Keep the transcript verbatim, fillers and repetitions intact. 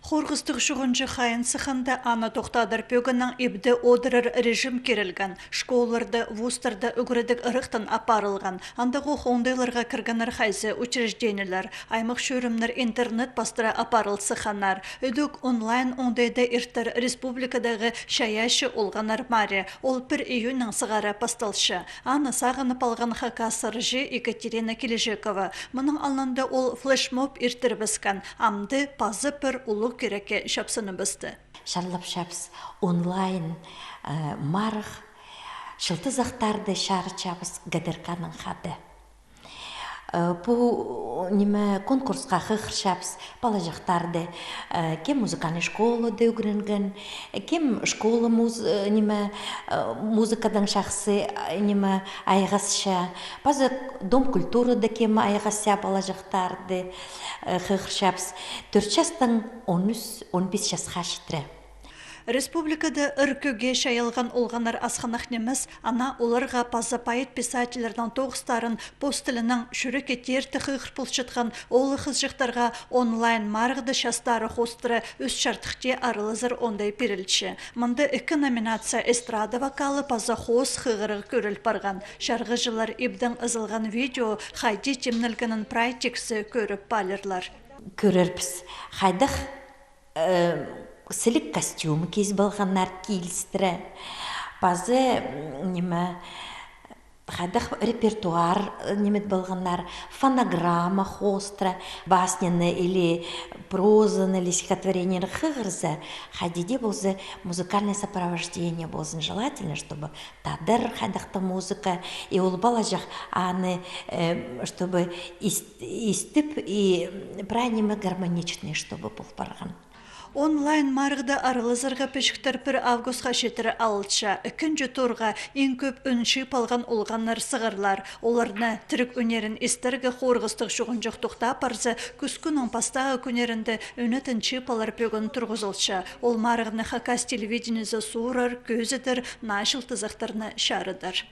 Хорғыстығ чуғынҷы хайын сыхханда, аны тохтадыр пӧгіннең ибде одырар режим кирілген. Школаларда, вузтарда ӱгредіг ырахтаң апарылған. Андағох оңдайларға кіргеннер хайзы учреждениелер, аймах чӧрімнер интернет пастыра апарыл сыхханнар. Ідӧк онлайн оңдайда иртер республикадағы чайаачы олғаннар мари. Ол пір июньнаң сығара пасталча. Аны сағынып алған хакас сарыҷы Екатерина Килижекова. Мының алнында ол флешмоб иртірібіскен, амды пазы пір улуғ кирекке чапсыныбысты. Чарлапчабыс онлайн, э, марығ, чылтызахтарды чарытчабыс ГТРК-ның хада. Э, пу, ниме, конкурсха хығырчабыс палаҷахтарды, э, кем музыкальный школада ӱгренген, кем школа муз-, э, ниме, э, музыкадаң чахсы, э, ниме, айғасча, паза дом культурада кем айғасча, палаҷахтарды, э, хығырчабыс тӧрт частаң он ӱс, он пис часха читіре. Республикада ыр кӧге чайалған олғаннар асхынах нимес, ана оларға паза поэт-писательлернің тоғыстарын пос тілінең чӱрекке тирте хығыр полчатхан оолаххызыҷахтарға онлайн марығда частары хоостыра ӱс чардыхти аралазар оңдай пирілче. Мында ікі номинация: эстрада вокалы паза хоос хығырығ кӧріл парған. Чарғыҷылар ибдең ызылған видео хайди тимнелгенін прай тиксі кӧріп паалирлар. Кӧрербіс, хайдағ э, сіліг костюм кизіп алғаннар килістіре. Пазы, м, ниме, хайдағ репертуар, э, ниме полғаннар, фонограмма хоостыра, басняны или прозаны, или стихотворениені хығырза, хайди дее полза, музыкальное сопровождение ползын, желательно, чтобы тадар хайдағ-да музыка, и ол палаҷах аны, э, чтобы ис-, истіп, и, м, прай ниме гармоничный, чтобы пол парған. Онлайн марығда аралазарға пічіктер пір августха читіре алча. Ікінҷі турға иң кӧп ӱн чыып алған олғаннар сығарлар. Оларны тіріг ӱннерін истерге хорғыстығ чуғынҷах тохтап парза, кӱскӱннің пастағы кӱннерінде ӱнетін чыып алар пӧгін турғызылча. Ол марығны Хакас телевидениезі суурар, кӧзідер, наа чылтызахтарны чарыдар.